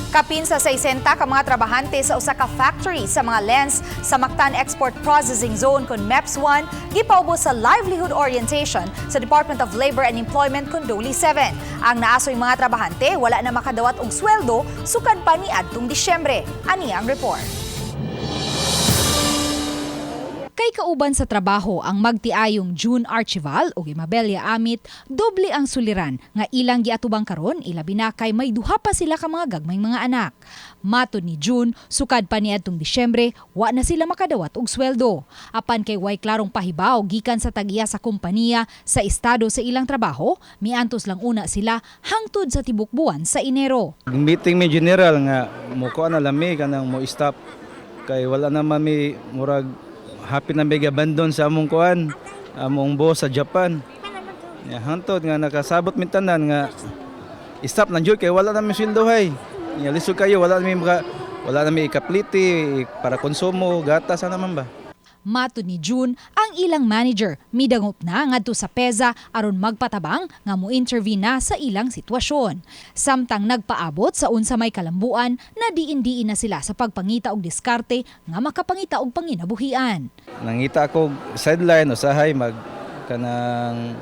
Kapin sa 60 ka mga trabahante sa usa ka factory sa mga lens sa Mactan Export Processing Zone kon MEPS 1 gipaubos sa livelihood orientation sa Department of Labor and Employment kon DOLE 7. Ang naasoy mga trabahante wala na makadawat og sweldo sukad pa ni adtong Disyembre. Ani ang report. Kay kauban sa trabaho ang magtiayong June Archival o Imabelia Amit, doble ang suliran nga ilang giatubang karon, ilabi na kay may duha pa sila ka mga gagmayng mga anak. Matod ni June, sukad pa ni adtong Disyembre, wa na sila makadawat og sweldo. Apan kay way klarong pahibaw gikan sa tag-iya sa kompanya sa estado sa ilang trabaho, miantos lang una sila hangtod sa tibok buwan sa Enero. Meeting mi general nga mo kuan na lami kanang mo stop kay wala na man mi, murag happy na may abandon sa among kuan, among boss sa Japan. Ya, hangtod nga nakasabot mi tanan nga stop na jud kay wala na mi sweldo hay. Ya, lisod kayo, wala na mi maka, wala na mi ikapliti para konsumo, gatas ana man ba. Matod ni June, ang ilang manager midangop na ngadto sa PEZA aron magpatabang nga mo-intervene na sa ilang sitwasyon. Samtang nagpaabot sa unsa may kalambuan na diin-diin na sila sa pagpangita og diskarte nga makapangita og panginabuhian. Nangita ako sideline, usahay mag kanang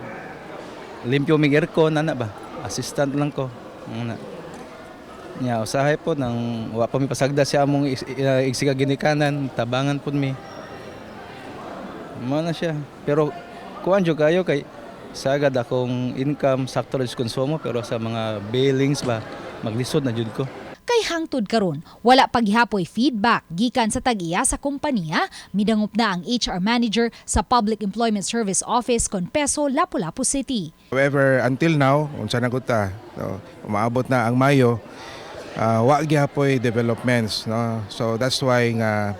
limpyo mig aircon ana ba. Assistant lang ko. Ana. Nya usahay po nang wa pa mi pasagda sa among igsiga ginikanan, tabangan pud mi. Mao na siya. Pero kuan jud kayo kay sagad akong income, sakto ra sa konsumo, pero sa mga billings ba, maglisod na jud ko. Kay hangtod karon, wala paghihapoy feedback gikan sa tag-iya sa kompanya, midangop na ang HR manager sa Public Employment Service Office kon PESO, Lapu-Lapu City. However, until now, unsa na gud ta, no, umaabot na ang Mayo, wa gihapoy developments, no. So that's why nga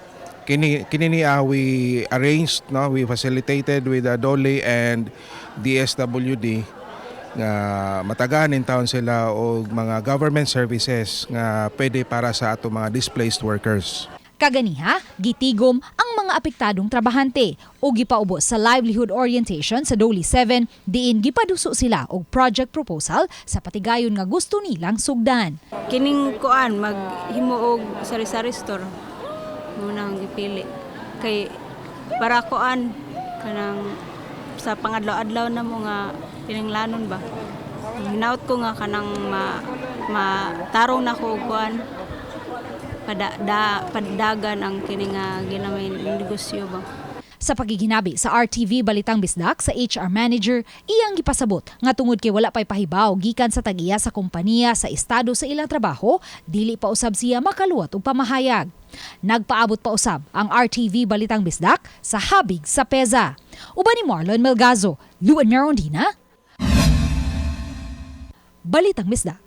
kini kini niya we arranged, no, we facilitated with the DOLE and DSWD nga matagaan in town sila og mga government services nga pwede para sa ato mga displaced workers. Kaganiha, gitigom ang mga apektadong trabahante o gipaubos sa livelihood orientation sa DOLE 7 diin gipaduso sila og project proposal sa patigayon nga gusto nilang sugdan. Kining kuan, maghimo og sari-sari store mo nang gipili kay para kuan kanang sa pangadlaw-adlaw na mo nga kinahanglanon ba. Hinaut ko nga kanang ma matarong na ko og kuan padagan ang kini nga ginamay negosyo ba. Sa pagiginabi sa RTV Balitang Bisdak sa HR manager, iyang gipasabot nga tungod kay wala pay pahibaw gikan sa tag-iya sa kompanya sa estado sa ilang trabaho, dili pa usab siya makaluwat og pamahayag. Nagpaabot pa usab ang RTV Balitang Bisdak sa habig sa PEZA. Uban ni Marlon Melgazo, Luan Merondina, Balitang Bisdak.